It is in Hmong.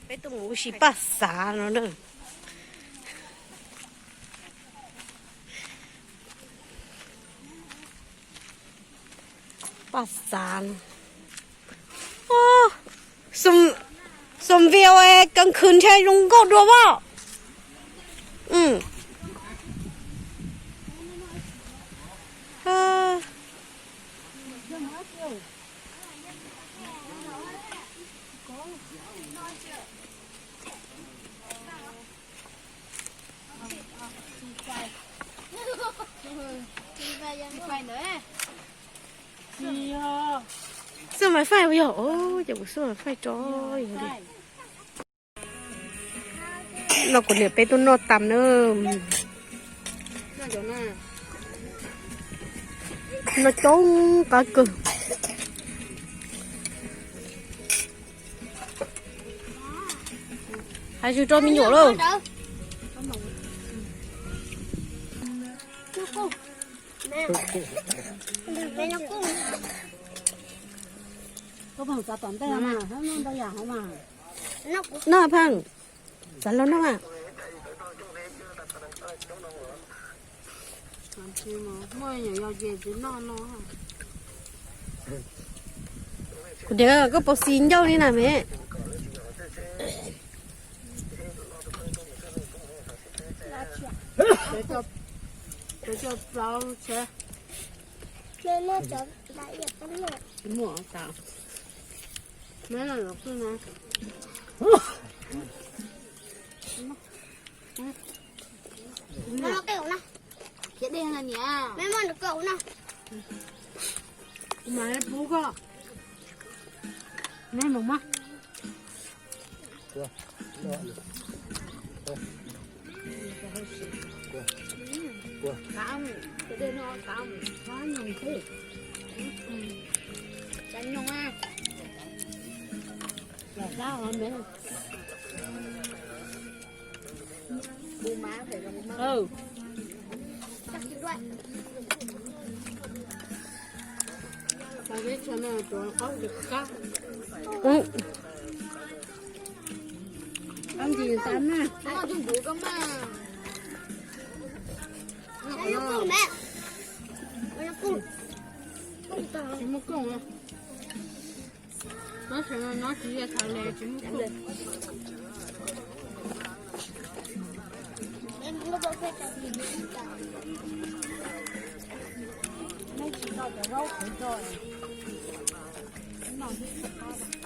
Peb tuaj mus ua si paj xav no na. Paj xav no. Xum, xum vias kees khwm ntshe zoo nkauj dua as. Xub mas faij yog, ces kuv xub mas faij tso yog li. No kuv niam peb tuaj noj tas na. No coob qab kawg. Hais zug rau me nyuam lauj. Noj Pheej, txav los noj mas. Kuv tias koj puas xis ncauj li na me. Kuv mam pub koj. Neb mus mas. Tsis muaj kooj. Nyob sawv no nyob tsis yog thaum le tsis muaj kooj. Neb tsis tau cov zaub qhuav tso, noj ib qab.